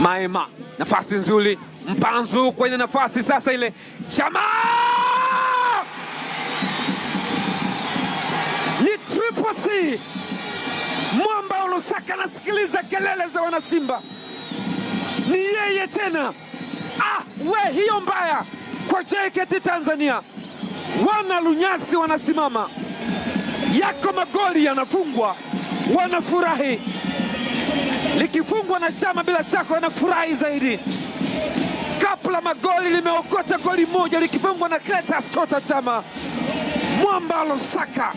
Maema, nafasi nzuri, Mpanzu kwenye nafasi sasa, ile Chama ni Triple C. Mwamba Lusaka anasikiliza kelele za wanasimba, ni yeye tena. Ah, we hiyo mbaya kwa JKT Tanzania. Wana lunyasi wanasimama, yako magoli yanafungwa, wanafurahi. Likifungwa na Chama bila shaka wanafurahi zaidi. Kapu la magoli limeokota goli moja likifungwa na Clatous Chota Chama. Mwamba Lusaka,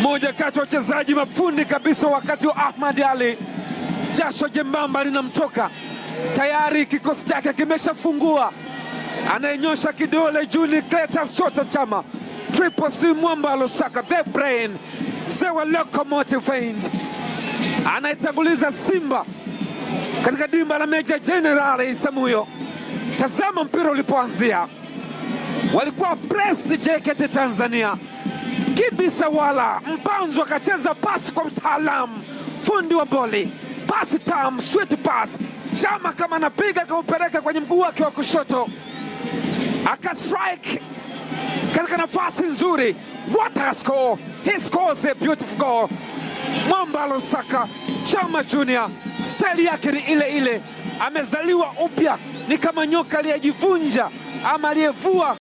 moja kati ya wachezaji mafundi kabisa wakati wa Ahmad Ali. Jasho jembamba linamtoka tayari, kikosi chake kimeshafungua. Anayenyosha kidole juu ni Clatous Chota Chama. Triple C Mwamba Lusaka, the brain, mzee wa locomotive feint, anayetanguliza Simba katika dimba la Meja Jenerali Isamuhyo. Tazama mpira ulipoanzia, walikuwa pressed JKT Tanzania. Kibisawala Mpanzu akacheza pasi kwa mtaalamu fundi wa boli, pasi tam, sweet pass. Chama kama anapiga akaupeleka kwenye mguu wake wa kushoto, akastrike katika nafasi nzuri. What a score! He scores a beautiful goal. Mwamba Lusaka Chama Junior, staili yake ni ile ile, amezaliwa upya, ni kama nyoka aliyejivunja ama aliyevua.